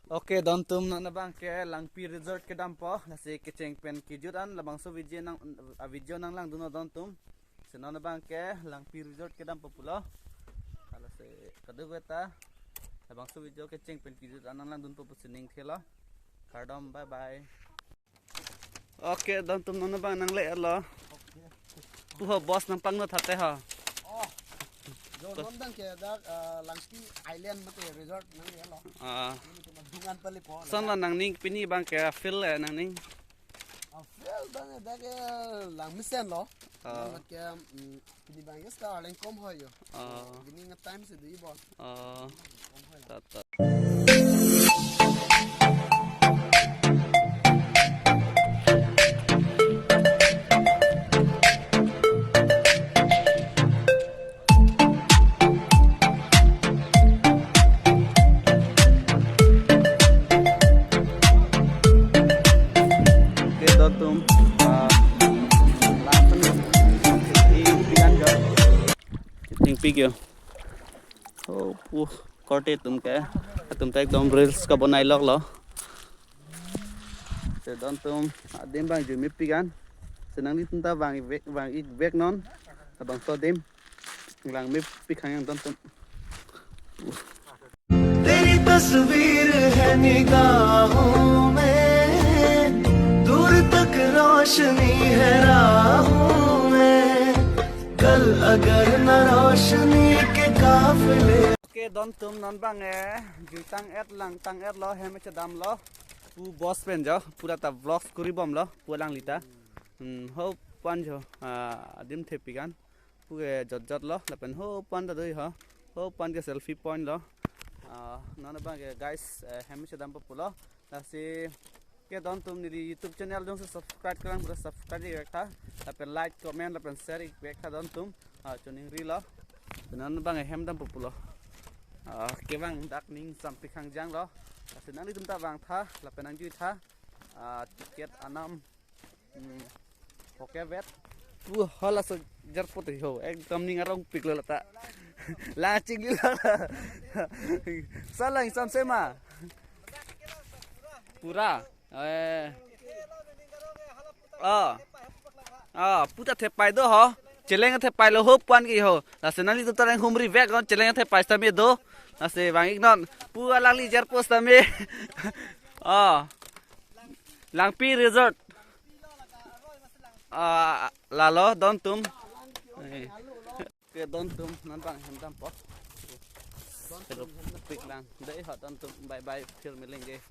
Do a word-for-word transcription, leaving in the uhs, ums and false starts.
Okay, don atum, non abang ke Langpi Resort kedampo, lasi kecheng pen kejut an labangso video nang, a video nanglangdunnon don atum. Si non abang ke Langpi Resort kedampo pulo. Lasi kadokave ta labangso video kecheng pen kejut an nanglangdunpo pusi ning thelo. Kardom, bye bye. Okay, don atum, non abang nangle-etlo. Pu ho, boss nangpangno thate ho. Oh. Jo, non abang ke dak, ah, Langpi Island mate resort nangle-etlo. Ah. Ini cuma dungan pali po. Lason lo nangning pini abang ke feel, eh, nangning? Ah, feel abang dak ke langmesen lo. Ah. Abang ke, mm, pini abang ke star leng kom ho jo. Ah. Pini nge time si di bo. Ah. Kom ho jo. Tat, tat. Okay, don atum, ah, last ni, tingpi an jo. Tingpi jo. Oh, pu, korte atum ke, atum ta ekdom reels kabonai loklo. Si don atum, adim abang jumipik an. Si nanglitum ta vang-ik vek, vang-ik vek non. Labangso adim. Langmepik hang yang don atum. तेरी तस्वीर है निगाहों में, दूर तक रोशनी है राहों में, कल अगर न रोशनी के काफिले। Okay, don atum, non abang, eh, jui tang-et, lang tang-etlo, hem chedamlo. Pu boss pen jo, pu lata vlogs kuri bomlo, pu alangli ta. Hmm, ho pan jo, ah, adim thepik an. Pu ke jot jotlo, lapen ho pan ta dui ho. Ho pan ke selfie point lo. Ah, non abang ke guys, eh, hem chedampo pulo. Lasi ke don atum, neli YouTube channel jongsi subscribe klemkle pura subscribe-ik vek tha. Lapen like, comment, lapen share-ik vek tha don atum. Ah, choningrilo. Lapen non abang hem dampo pulo. Ah, kevang dak ning sampik hangjang lo. Lasi nanglitum ta vang tha, lapen nangjui tha. Ah, ticket anam. Hmm. Oke, vet. Pu ho, laso jarpo te ho. Ekdom ning arongpiklo lata. Lang chinglilo. Salang samsema. Pura. Eh. Ah. Ah, pu ta thepai do ho. Cheleng thepailo ho pu an ke ho. Lasi nanglitum ta reng humri vek non, cheleng thepai sitame do. Lasi vang-ik non. Pu alangli jarpo sitame. Ah. Langpi Resort. Ah, lalo don atum. Eh. Okay, don atum, non abang hem dampo. Hello, pik lang. Dei ho don atum, bye bye, phir milenge.